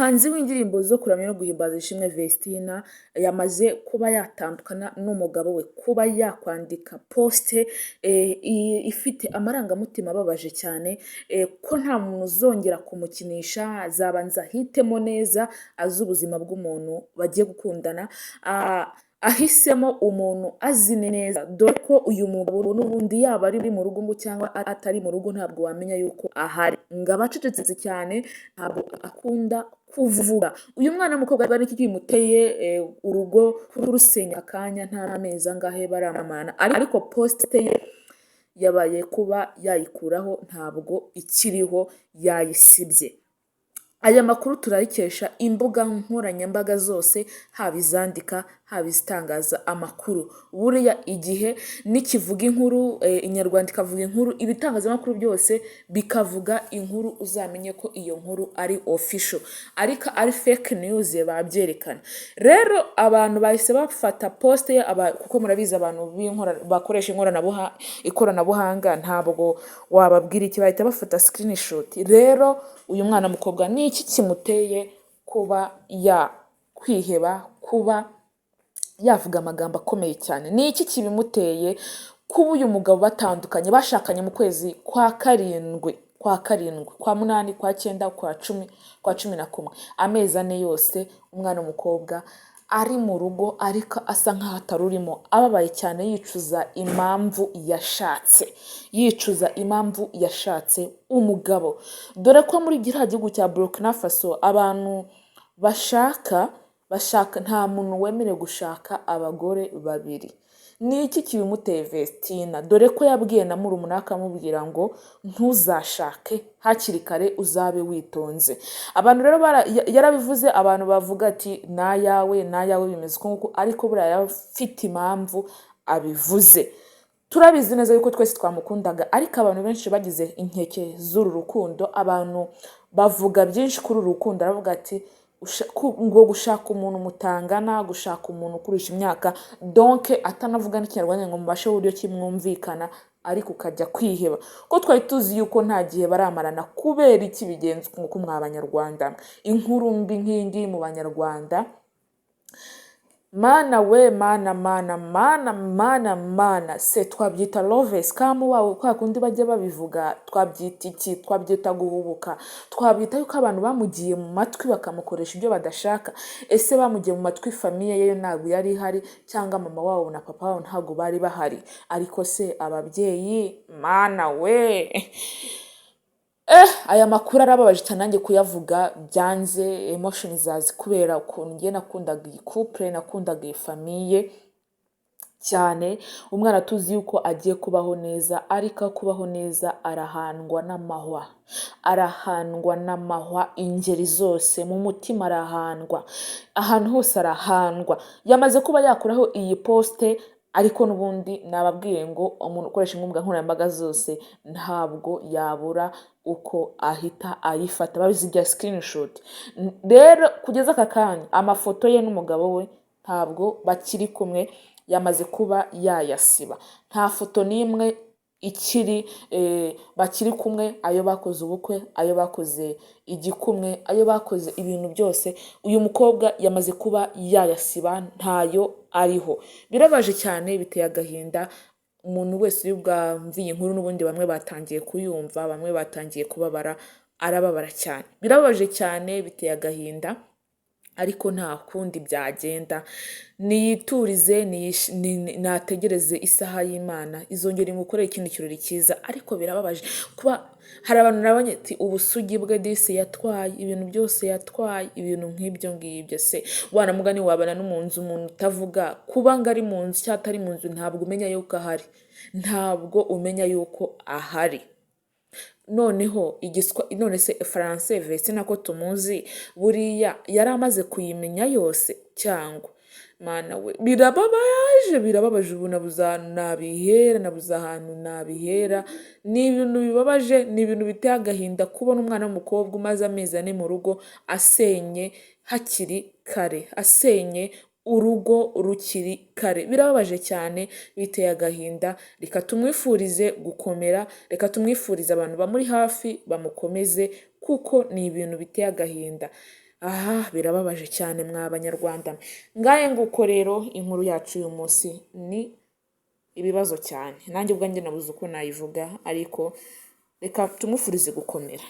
Umuhanzi w'indirimbo zo kuramya no guhimbaza, Ishimwe Vestine, yamaze kuba yatandukana n'umugabo we. Kuba yakwandika post ifite amarangamutima ababaje cyane, ko nta muntu uzongera kumukinisha, azabanza ahitemo neza, azi ubuzima bw'umuntu bagiye gukundana, ahisemo umuntu azi neza, dore ko uyu mugabo n'ubundi yaba ari mu rugo cyangwa atari mu rugo ntabwo wamenya yuko ahari, ngo aba acecetse cyane, ntabwo akunda kuvuga. Uyu mwana w'umukobwa n'iki kimuteye urugo kurusenya akanya nta mezi angahe baramarana? Ariko post ye yabaye kuba yayikuraho, ntabwo ikiriho, yayisibye. Aya makuru turayikesha imbuga nkoranyambaga zose, haba izandika, haba izitangaza amakuru. Buriya Igihe nikivuga inkuru, Inyarwanda ikavuga inkuru, ibitangazamakuru byose bikavuga inkuru, uzamenye ko iyo nkuru ari official. Ariko ari fake news babyerekana. Rero abantu bahise bafata post ye, kuko murabizi abantu bakoresha ikoranabuhanga ntabwo wababwira iki, bahita bafata screenshot. Rero uyu mwana w'umukobwa ni iki kimuteye kuba yakwiheba, kuba yavuga amagambo akomeye cyane? Ni iki kibimuteye kuba uyu mugabo batandukanye, bashakanye mu kwezi kwa karindwi, kwa karindwi, kwa munani, kwa cyenda, kwa 10, kwa 11, amezi 4 yose umwana w'umukobwa ari mu rugo ariko asa nkaho atarurimo, ababaye cyane, yicuza impamvu yashatse, yicuza impamvu yashatse umugabo, dore ko muri kiriya gihugu cya Burkina Faso abantu bashaka nta muntu wemerewe gushaka abagore babiri. Ni iki kibimuteye Vestina? Dore ko yabwiye na murumuna we, akamubwira ngo ntuzashake hakiri kare, uzabe witonze. Abantu rero yarabivuze, abantu bavuga ati n'ayawe n'ayawe bimeze uko nguko, ariko buriya yaba afite impamvu abivuze. Turabizi neza yuko twese twamukundaga, ariko abantu benshi bagize inkeke z'uru rukundo, abantu bavuga byinshi kuri uru rukundo. Aravuga ati ngo gushaka umuntu mutangana, gushaka umuntu ukurusha imyaka, donc atanavuga n'Ikinyarwanda ngo mubashe uburyo ki mwumvikana, ariko ukajya kwiheba, ko twari tuzi yuko nta gihe baramarana. Kubera iki bigenze uku? Mwa Banyarwanda, inkuru mbi nk'iyi ngiyi mu Banyarwanda, Mana we, Mana, Mana, Mana, Mana, Mana se, twabyita love scam wawe kwa kundi bajya babivuga? Twabyita iki? Twabyita guhubuka? Twabyita yuko abantu bamugiye mu matwi bakamukoresha ibyo badashaka? Ese bamugiye mu matwi, famille ye ntabwo yari ihari, cyangwa mama wabo na papa wabo ntabwo bari bahari? Ariko se ababyeyi, Mana we, aya makuru arababaje cyane. Nanjye kuyavuga byanze, emotion zazi, kubera ukuntu njye nakundaga iyi couple, nakundaga iyi famille cyane. Umwana tuzi yuko agiye kubaho neza, ariko aho kubaho neza arahandwa n'amahwa, arahandwa n'amahwa ingeri zose, mu mutima arahandwa, ahantu hose arahandwa. Yamaze kuba yakuraho iyi post, ariko n'ubundi nababwiye ngo umuntu ukoresha imbuga nkoranyambaga zose ntabwo yabura uko ahita ayifata, babizirya screenshot. Rero kugeza aka kanya amafoto ye n'umugabo we ntabwo bakiri kumwe, yamaze kuba yayasiba. Nta foto n'imwe ikiri bakiri kumwe, ayo bakoze ubukwe, ayo bakoze igikumwe, ayo bakoze ibintu byose, uyu mukobwa yamaze kuba yayasiba, ntayo ariho. Birabaje cyane, biteye agahinda. Umuntu wese uri bwumve iyi nkuru, n'ubundi bamwe batangiye kuyumva, bamwe batangiye kubabara, arababara cyane. Birababaje cyane, biteye agahinda, ariko nta kundi byagenda. Niyiturize, nategereze isaha y'Imana izongera imukorere ikindi kirori cyiza. Ariko birababaje kuba hari abantu nabonye ati ubusugi bwe disi yatwaye ibintu byose, yatwaye ibintu nk'ibyo ngibyo. Se wanamugani wabana no mu nzu umuntu utavuga, kuba ngo ari mu nzu cyangwa atari mu nzu, ntabwo umenya yuko ahari, ntabwo umenya yuko ahari. Noneho igiswa, none se France Vestine ko tumuzi, buriya yari amaze kuyimenya yose cyangwa? Mana we, birababaje, birababaje. Ubu nabuze ahantu nabihera, nabuze ahantu nabihera. Ni ibintu bibabaje, ni ibintu biteye agahinda kubona umwana w'umukobwa umaze amezi 4 mu rugo asenye hakiri kare, asenye urugo rukiri kare. Birababaje cyane, biteye agahinda. Reka tumwifurize gukomera, reka tumwifurize abantu bamuri hafi bamukomeze, kuko ni ibintu biteye agahinda. Aha birababaje cyane mwa Banyarwanda. Ngahe nguko rero, inkuru yacu y'uyu munsi ni ibibazo cyane. Nanjye ubwanjye nabuze uko nayivuga, ariko reka tumufurize gukomera.